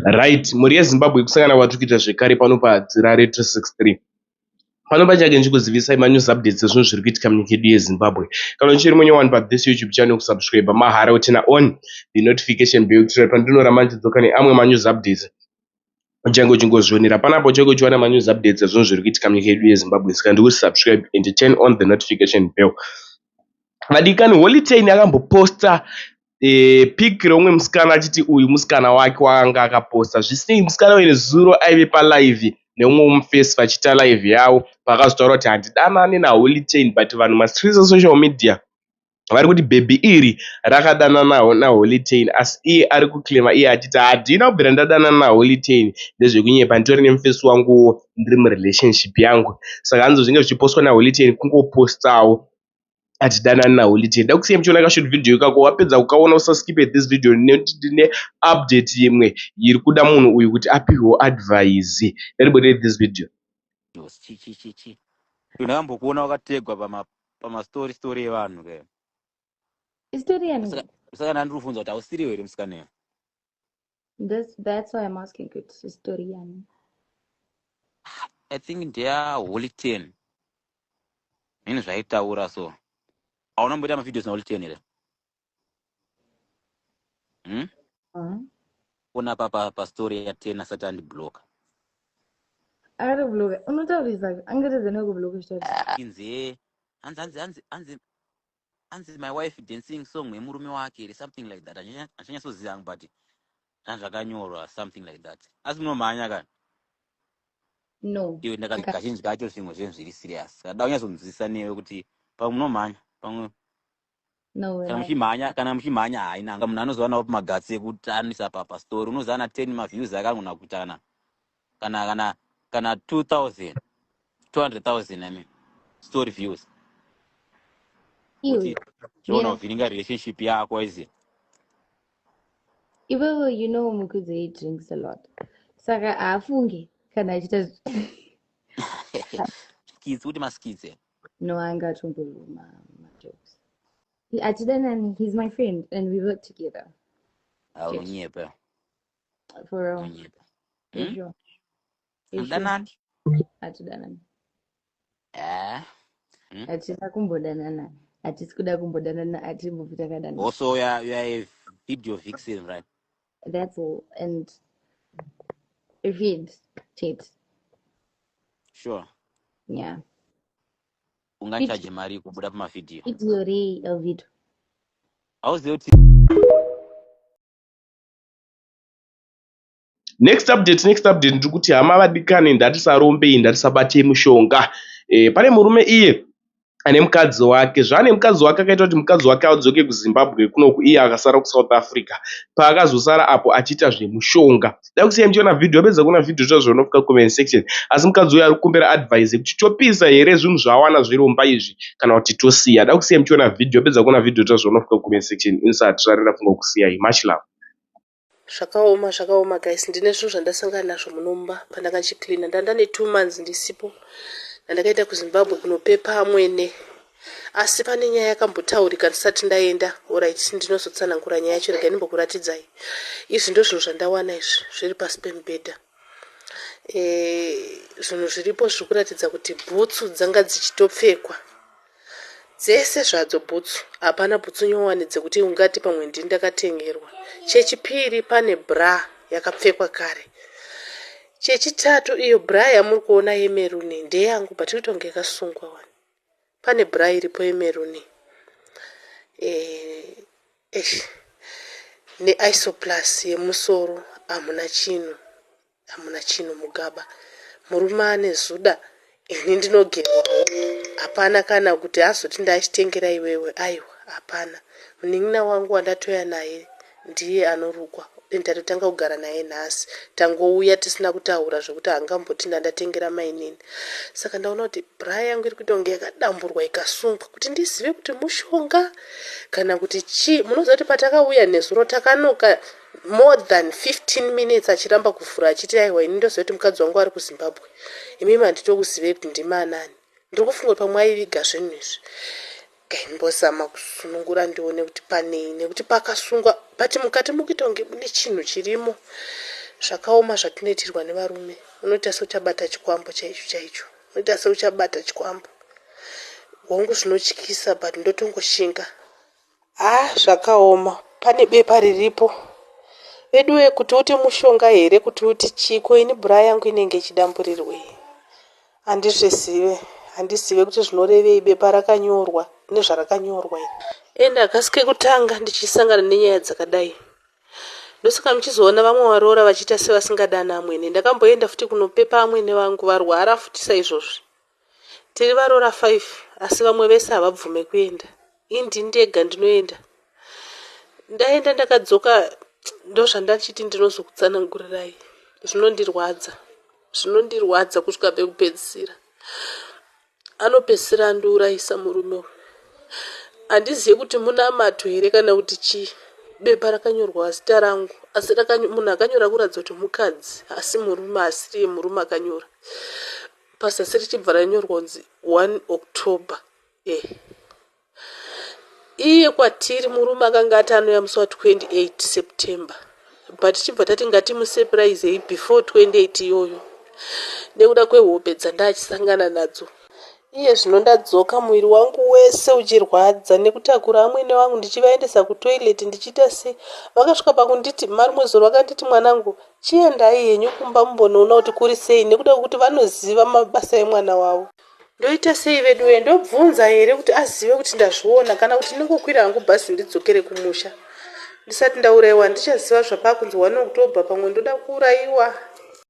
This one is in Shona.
Right, mhuri yeZimbabwe kusangana kwatiri kuita zvekare pano paDzirare 263. Pano pachake ndichikuzivisai manews updates ezvinhu zviri kuitika munyika yedu yeZimbabwe. Kana uchiri munyowani pathis YouTube channel kusubscribe mahara utina on the notification bell kuitira pandinoramba ndichidzoka neamwe manews updates uchange uchingozvionera panapa uchange uchiwana manews updates ezvinhu zviri kuitika munyika yedu yeZimbabwe. Saka ndikuti subscribe and turn on the notification bell. Vadikani, Holy Ten akamboposta pic reumwe musikana achiti uyu musikana wake waanga akaposta. Zvisinei musikana uyu nezuro aive palive neumwe mufesi vachiita live yavo paakazotaura kuti handidanane naHoly Ten but vanhu mastreets esocial media vari kuti bhebhi iri rakadanana naHoly Ten asi iye ari kuclaima iye achiti handina kubvira ndadanana naHoly Ten ndezvekunyepa nditori nemufesi wanguwo ndiri murelationship yangu. Saka hanzi zvinge zvichipostwa naHoly Ten kungopostawo atidanani naHoly Ten. Ndakusiya muchiona kashort video ikako. Wapedza kukaona usaskipe this video nekuti ndine update imwe iri kuda munhu uyu kuti apihwewo advice. Ndatibudei this video. Chi chi chi chi. Ndakambokuona wakategwa pama pamastory story evanhu ke. Story yani? Saka ndandiri kufunza kuti hausiriwo here musikana iwe. That's why I'm asking kuti story yani. I think ndeya Holy Ten. Nini zvaitaura so. Hauna kumboita mavideos naHoly Ten here? Hmm? Ona pa pa pa story ya Ten asati andibloka. Akatobloka. Unotaurisa angatadza nekubloka chitaurisa. Inzi hanzi hanzi hanzi hanzi hanzi my wife dancing song yemurume wake here something like that. Handichanyatsoziva hangu but zvanzi zvakanyorwa something like that. Asi munomhanya kani? No. Iwe ndaka kazhinji kacho zvimwe zvinhu zviri serious. Saka da kunyatsonzwisisa newe kuti pamwe munomhanya pamwe No, kana muchimhanya kana muchimhanya haina munhu anozova nawo pamagatsi ekuti anoisa pa pastori unoziva na 10 maviews akangona kuita kana kana kana kana 2000 200,000 I mean story views Iwe. kuti zvoona kuvhiringa relationship yako aiziva. Iwewe you know Mukudze drinks a lot. Saka haafungi kana achiita skits kuti maskits here? No, anga atombori majokes. Atidanani, he's my friend and we work together. Ah, unonyepa. For real. Unonyepa. Sure. Mudanani? Atidanani. Eh. Hatina kumbodanana. Hatisi kuda kumbodanana, hatimbofi takadanana. Also, you are, you are a video vixen, right? That's all. And read it. Sure. Yeah. Ungachaje mari kubuda pamavideo. Video rei Elvito. Hauzivi kuti Next update, next update ndiri kuti hama vadikani ndatisarombei ndatisabatei mushonga. Pane murume iye ane mukadzi wake. Zvaane mukadzi wake akaita kuti mukadzi wake adzoke kuZimbabwe kunoku iye akasara kuSouth Africa. Paakazosara apo achiita zvemushonga. Ndakusiyai muchiona video, wapedza kuona video tozvionofika comment section. Asi mukadzi uyu ari kukumbira advice yekuti topisa here zvinhu zvaawana zviromba izvi kana kuti tosiya. Ndakusiyai muchiona video, wapedza kuona video tozvionofika comment section. Insati rarira funga kusiyai. Much love. Zvakaoma zvakaoma guys ndine zvinhu zvandasangana nazvo muno mumba pandanga ndichicleaner ndanga ndane 2 months ndisipo ndandakaenda kuZimbabwe kunopepa amwene asi pane nyaya yakambotaurika ndisati ndaenda orit ndinozotsanangura nyaya yacho regai ndimbokuratidzai izvi ndozvinhu zvandawana izvi zviri pasi pemubhedha eh, zvinhu zviripo zviri kuratidza kuti bhutsu dzanga dzichitopfekwa Dzese zvadzo bhutsu hapana bhutsu nyowani dzekuti ungati pamwe ndini ndakatengerwa. Chechipiri pane bra yakapfekwa kare. Chechitatu iyo bra yamuri kuona yemeruni ndeyangu but iri kutonge yakasungwa wani. Pane bra iripo yemeruni. Eh, eish. Neisoplas yemusoro hamuna chinhu. Hamuna chinhu mugaba. Murume ane zuda ini ndinogerwawo. Hapana kana kuti azoti ndachitengera iwewe aiwa hapana. Munin'ina wangu wandatouya naye ndiye anorukwa and tatotanga kugara naye nhasi. Tangouya tisina kutaura zvekuti haangamboti ndandatengera mainini. Saka ndaona kuti bra yangu iri kuita kunge yakadamburwa ikasungwa kuti ndizive kuti mushonga kana kuti chii. Munoziva kuti patakauya nezuro takanoka more than 15 minutes achiramba kuvhura achiti aiwa ini ndoziva kuti mukadzi wangu ari kuzimbabwe imimi handitokuzivei kuti ndimi anani ndiri kufunga kuti pamwe aiviga zvinhu izvi gaimbozama kusunungura ndione kuti panei nekuti pakasungwa but mukati mukuita kunge mune chinhu chirimo. Zvakaoma zvatinoitirwa nevarume. Unoita seuchabata chikwambo chaicho chaicho. Unoita seuchabata chikwambo. Hongu zvinotyisa but ndotongoshinga. Haa zvakaoma pane bepa riripo veduwe kuti uti mushonga here kuti uti chii ko ini bra yangu inenge ichidamburirwei handizvizive handizive kuti zvinorevei bepa rakanyorwa nezvarakanyorwa iri ende hakasi kekutanga ndichisangana nenyaya dzakadai ndosaka muchizoona vamwe varoora vachiita sevasingadani amwene ndakamboenda futi kunopepa amwene vangu varwara futi saizvozvi Tiri varoora 5 asi vamwe vese havabvume kuenda. Ini ndini ndega ndinoenda. Ndaenda ndakadzoka ndozvandachiti ndinozokutsanangurirai. Zvinondirwadza. Zvinondirwadza kusvika pekupedzisira. Anopedzisira andiurayisa murume uyu. Handizive kuti munamato here kana kuti chii. Bepa rakanyorwa zita rangu asi munhu akanyora kuratidza kuti mukadzi asi murume asiriye murume akanyora. Pazasi richibva ranyorwa kunzi 1 October eh. Iye kwatiri murume akanga ati anouya musi wa 28 September but tichibva tati ngatimusepuraizei before 28 iyoyo nekuda kwehope dzandachisangana nadzo. Iye zvino ndadzoka muviri wangu wese uchirwadza nekutakura amwene vangu ndichivaendesa kutoilet ndichiita sei. Vakasvika pakunditi marimwe zuro vakanditi mwanangu Chiendai henyu kumba mumbonoona kuti kuri sei nekuda kwekuti vanoziva mabasa emwana wavo. Ndoita sei veduwee ndobvunza here kuti azive kuti ndazviona kana kuti ndinongokwira hangu bhazi ndidzokere kumusha ndisati ndauraiwa handichaziva zvapakunzi 1 October pamwe ndoda kuuraiwa